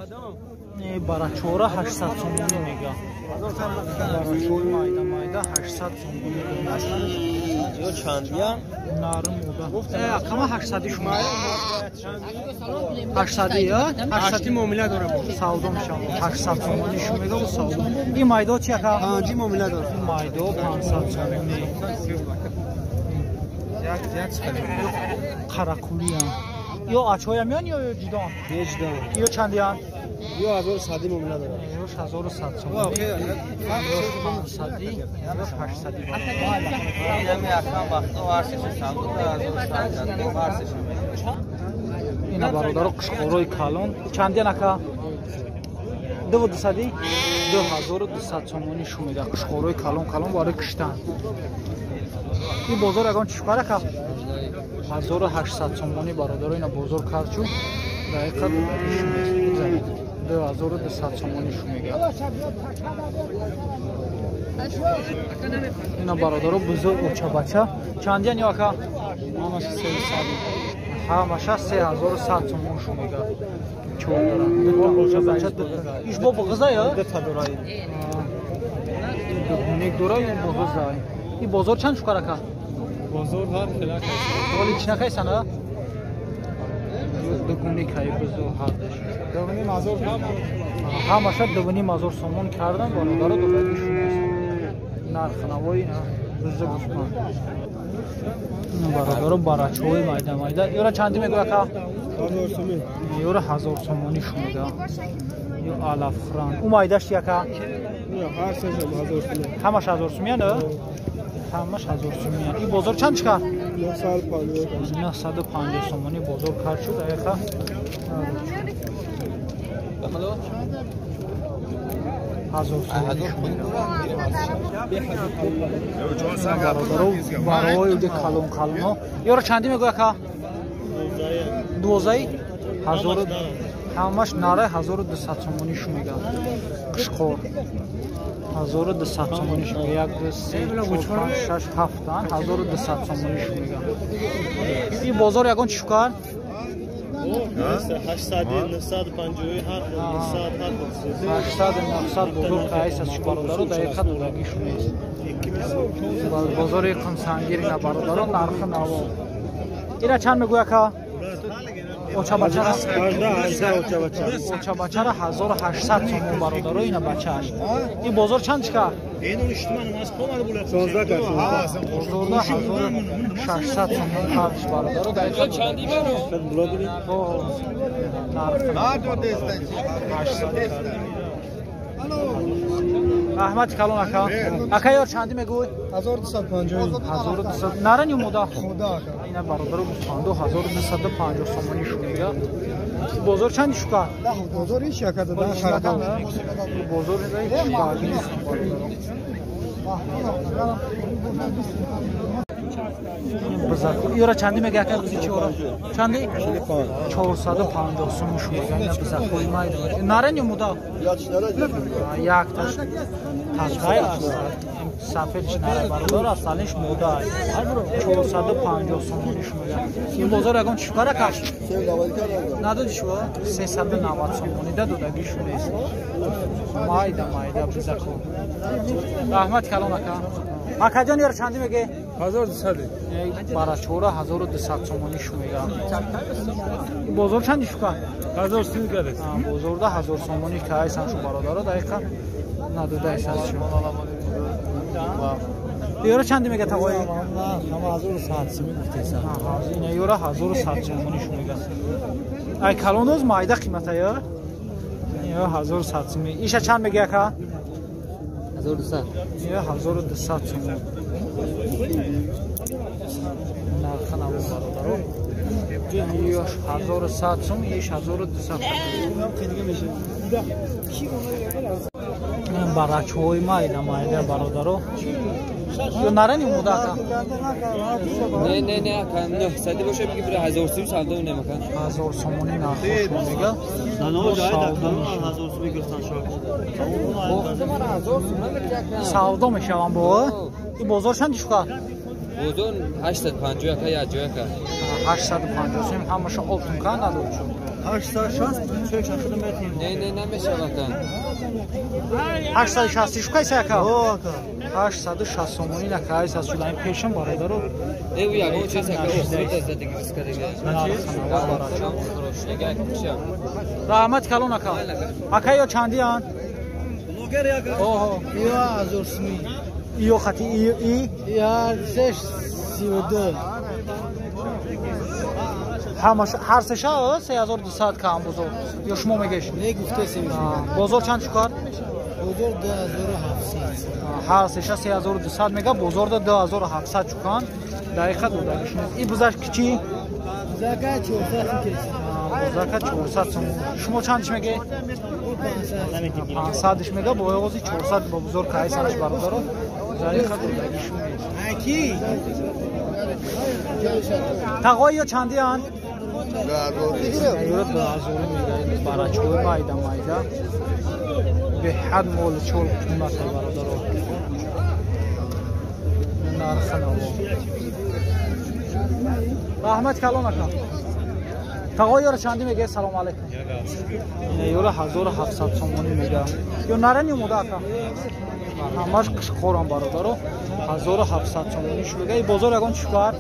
Барачора 800 сомонӣ мега. Барачори майда майда 800 сомонӣ. Ё чандия? Нарм муда. Акама 800 шумо. 800 я? 800 муомила дора. Савдо мешавад. 800 сомонӣ шумо мега бо савдо. Ин майдо чи ака? 5 муомила дора. Майдо 500 сомонӣ. Як қарақулия. Ё ачоя миён ё ҷидон? Не ҷидон. Ё чандиян? Ё 1100 муомила дора. Ё 1100 сомонӣ. Ё 500, ё 800. Инами акам вақто ҳарсеша савдо 1100 ҳарсеша. Ина бародаро қишқорои калон. Чандиян ака? 2200? 2200 сомонӣ шу мега. Қишқорои калон калон барои киштан. Ин бозор ягон чӣ шукар ака? 1800 сомонӣ бародаро ина бозор карчу дақиқа 2200 сомонӣ шу мега. Ина бародаро бузург очабача чандиян ё ака? Ҳамаша 3100 сомон шу мега. Чор дора. Очабача иш бо бағза ё? Дугунек дора ё бағза? Ин бозор чанд шукар ака? Бозор ҳар хел ака. Оли чӣ накайсан а? Дугуни кай бузу ҳардаш. 2500 ҳам. Ҳамаша 2500 сомон кардан бародаро додаги шумост. Нархнавои бузу гуфтан. Бародаро барачҳои майда майда. Ёра чанди мегӯя ака? 1000 сомон. Ёра 1000 сомонӣ шумега. Ё алафхӯран. Ӯ майдаш чи ака? Ҳар сеша 1000 сомон. Ҳамаш 1000 сомон а? Ҳамаш 1000 сомон. Ин бозор чанд чика? 950. 950 сомонӣ бозор кард шуд. Ака 1000 сомонӣ шуд. Бародаро барои уди калон калоно. Ёро чанди мегӯя ака? 12 ҳазор. Ҳамаш нарай 1200 сомонӣ шу мега. Қишқор 1200 сомонӣ шу мега. 1 2 3 4 5 6 7 1200 сомонӣ шу мега. Ин бозор ягон чӣ шукар? 800 950 ҳар 900 ҳар 800 900 бозор кайс аст бародаро дақиқа додаги шу нест. Бозори Қумсангир ина бародаро нархи наво. Ира чанд мегӯя ака? Очабачара очабачара 1800 сомон бародаро ина бачааш. Ин бозор чанд чика? 16 сомон кардиш бародаро. Дақиқа раҳмати калон ака. Ака ёр чанди мегӯй? 1250. 1200. Наран ё мода? Мода ака. Ина бародаро гӯсфанду 1250 сомонӣ шу мега. Бозор чанди шука? Бозор ҳеч яка да харадан. Бозор ҳеч барги нест бародаро. Бузак. Ёра чанди мега ака бузи чора? Чанди? 450 сомон шу мега. Ина бузакҳои майда. Наран ё мода? Якташ ташқай аст. Сафедш нарай бародар, асалиш мода. 450 сомонӣ шу мега. Ин бозор ягон чӣ шукар ака? Надоди шумо? 390 сомонӣ да додаги шу нест. Майда майда бузакҳо. Раҳмат калон ака. Акаҷон ёр чанди меге? 1200. Барачора 1200 сомонӣ шу мега. Бозор чанди шука? 1000 сомонӣ кард. Бозорда 1000 сомонӣ кайсан шу бародаро дақиқа надодаисан шу. Ёра чанди мега тағои? 1100 сомонӣ гуфтесан. Ина ёра 1100 сомонӣ шу мега. Ай калоноз майда қимата ё? Ё 1100 сомонӣ. Иша чанд мега ака? 1200. Ё 1200 сомон. Нархи наво бародаро. Ёш 1100 сом, иш 1200. Барачҳои майда майда бародаро. Ё нарани мода ака? Не не не ака, 900 боша биги бира 1000 сом савдо намака. 1000 сомонӣ нархош мега. Савдо мешавам бо? Ин бозор чанд шука? Бозор 850 ака, як ҷой ака. 850 сом ҳамаша олтун ка надод шуд. 860 чек шахида метим. Не, не, намешавад. 860 шукай ака? О, ака. 860 сомонӣ накайс аз шудаин пешам бародаро. Э, у ягон чиз ака, раҳмат калон ака. Ака ё чандиян? Оҳо. Ё 1000 сомонӣ. Ё хати и? Я 632. Ҳамаш ҳар сеша 3200 кам бозор. Ё шумо мегеш? Не гуфтесем. Бозор чанд шукар? Бозор 2700. Ҳар сеша 3200 мега, бозор 2700 чукан. Дақиқа додагиш. И бузаш кичи? Бузака 400 кес. Бузака 400 сом. Шумо чандш меге? 500 мега, бо оғози 400 бо бозор кайсанш бародаро. Дақиқа додагиш. Аки? Тағои ё чандиян? Юра 2000 мега. Барачои майда майда. Беҳад мол чол қимат бародаро. Нархи наво. Раҳмат калон ака. Тағои ёра чандӣ мега? Салом алейкум. Ёра 1700 сомонӣ мега. Ё нарани омода ака? Ҳамаш қишқорам бародаро. 1700 сомонӣ шуга. И бозор ягон чӣ кар?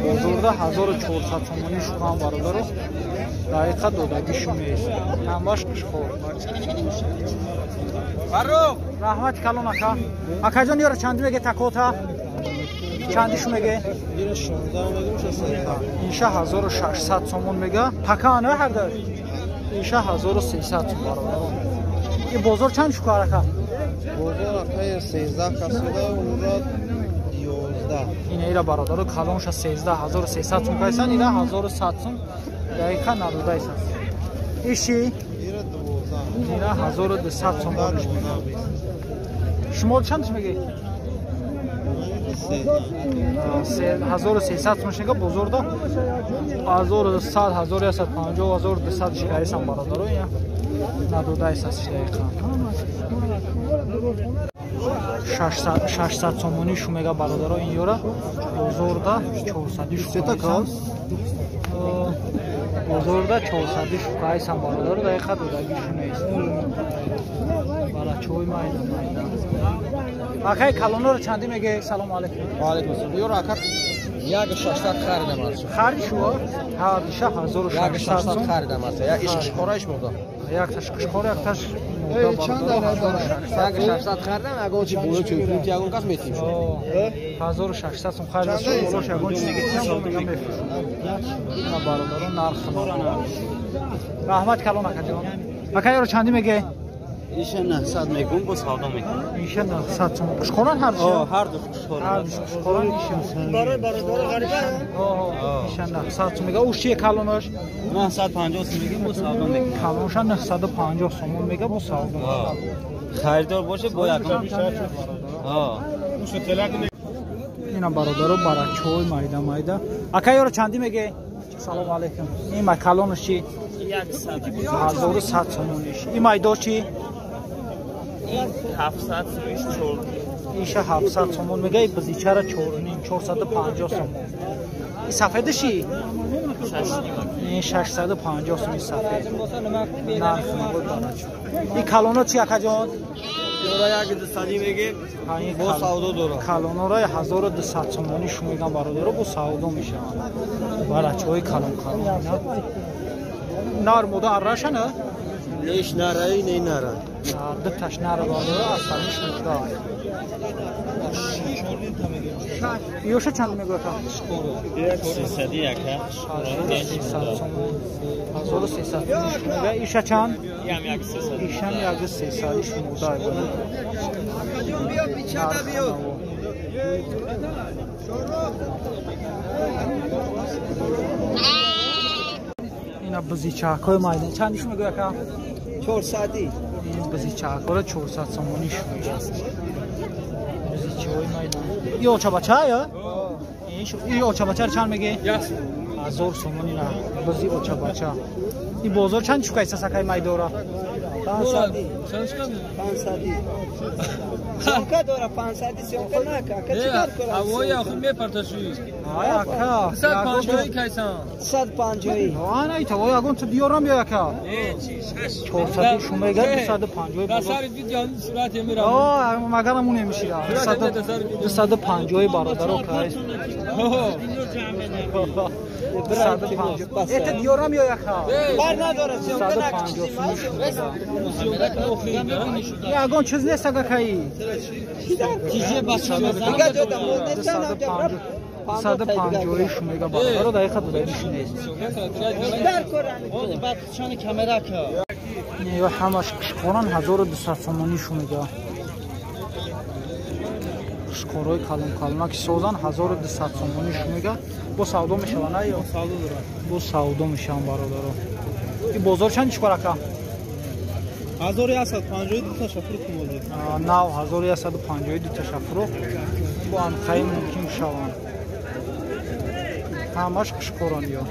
Бозорда 1400 сомонӣ шугам бародаро. Дақиқа додагӣ шумест. Ҳамаш қишқор. Раҳмат калон ака. Акаҷон ёра чандӣ меге такота? Чандӣ шу меге? Инша 1600 сомон мега. Така ана ҳарда? Инша 1300 сом бародаро. И бозор чанд шукар ака? Бозор акай 13 касуда, ура 11. Ина ира бародаро калонша 13300 сом кайсан, ира 1100 сом. Дақиқа надодайсан. Иши? Ира 12. Ира 1200 сом бариш мега. Шумо чанд меги? 1300 сом шега бозорда 1100, 1150, 1200 шикайсан бародаро. Ина надодайсан дақиқа. 600 сомонӣ шу мега бародаро. Ин ёра бозорда 400 шукайсан. Бозорда 400 шукайсан бародаро. Дақиқа додагӣ шу нест. Барачои майда майда. Акай калоноро чандӣ меге? Салом алейкум. Ва алейкум ассалом. Ёра ака 1600 харидам аз. Хариди шумо? Ҳардиша 1600 сом харидам аз. Як ишқораиш мода. Якташ қишқор, якташ мода бародаро. 1600 харидам, ягон чи боло чӯпи, ягон кас метим шуд. 1600 сом харидам, болош ягон чи дигар мега мефурӯшам. Ина бародаро нарх. Раҳмат калон акаҷон. Ака ёро чандӣ меге? Иша 900 мегум, бо савдо мекунам. Иша 900 сом. Қишқоран ҳар ду? Ҳар ду қишқоран. Ҳар ду қишқоран иша. Барои бародаро ғариба? Иша 900 сом мега. Уш чие калонош? 950 сом мегем, бо савдо мекунам. Калонша 950 сомон мега, бо савдо. Харидор боше бо якон. Ина бародаро барачои майда майда. Ака ёро чандӣ меге? Салом алейкум. Ин ма калонош чи? 1100 сомониш. Ин майдо чи? 700 сомониш 4. Иша 700 сомон мега, бизичара 4.5 450 сомон. И сафедиши? Ин 650 сом сафед. Нарх набуд барачо. И калоно чи акаҷон? Ёра 1200 меге, бо савдо дора. Калонора 1200 сомонӣ шу меган бародаро, бо савдо мешаванд. Барачои калон калон. Нар мода аррашана? Неш нараи, не нара. Дуташ нара бародаро, асалиш муда. Ёша чанд мегӯяд? 300 яка. 1300 сомон. 1300 мега. Иша чанд? Ям 1300. Ишам 1300 иш муда. Ина бизичакҳои майдан чанд иш мегӯяд ака? 400. Ин бизичакҳоро 400 сомонӣ шуд. Бизичаҳои майдан. И очабача ё? И очабача чанд мегӣ? 1000 сомонӣ на. Бизи очабача. И бозор чанд чукайса сакай майдора? 500. 500. Съёмка дора 500 съёмка нака. Ака чикар кора? Ҳавои аху мепарташи. Ай ака. 150 кайсан. 150. Ана и тавои агон ту биёрам ё ака. 400 шумега 250 бозор. Сари видео сурат мера. А магарам уне мишира. 250 бародаро кайс. 250. Это биёрам ё ака. Бар надора съёмка нака. Ягон чиз нест ага каи. 150 шумега бародаро даиқа додаиш нест. Ё ҳамаш қишқоран 1200 сомонӣ шумега. Қишқорҳои калон калона ки созан 1200 сомонӣ шумега. Бо савдо мешаванд ё? Бо савдо мешаванд бародаро. И бозор чанд чикор ака? 1152 таша фурӯх мозир. Нав 1152 таша фурӯх. Бо анқаи мумкин шаванд. Ҳамаш қишқорон ё.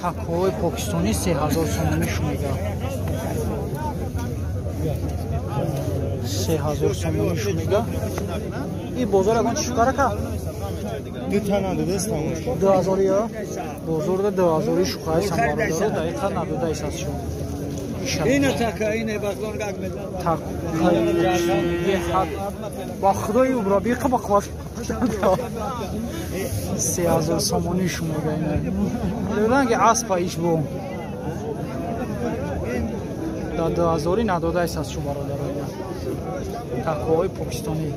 Такҳои покистонӣ 3000 сомонӣ шумега. 3000 сомонӣ шумега. И бозор ягон чӣ шукар ака? Ду та надодаст тамом. 2000 ё? Бозорда 2000 шухаи самародаро даиқа надодаист шумо. Ина така ина бахлон гак мезан. Такаи беҳад. Ба худои убра биқа ба қувват. 3000 сомонӣ шумега ина. Ранги аспа иш бо. Да 2000 надодаист аз шумо бародаро ина. Такаҳои покистонӣ.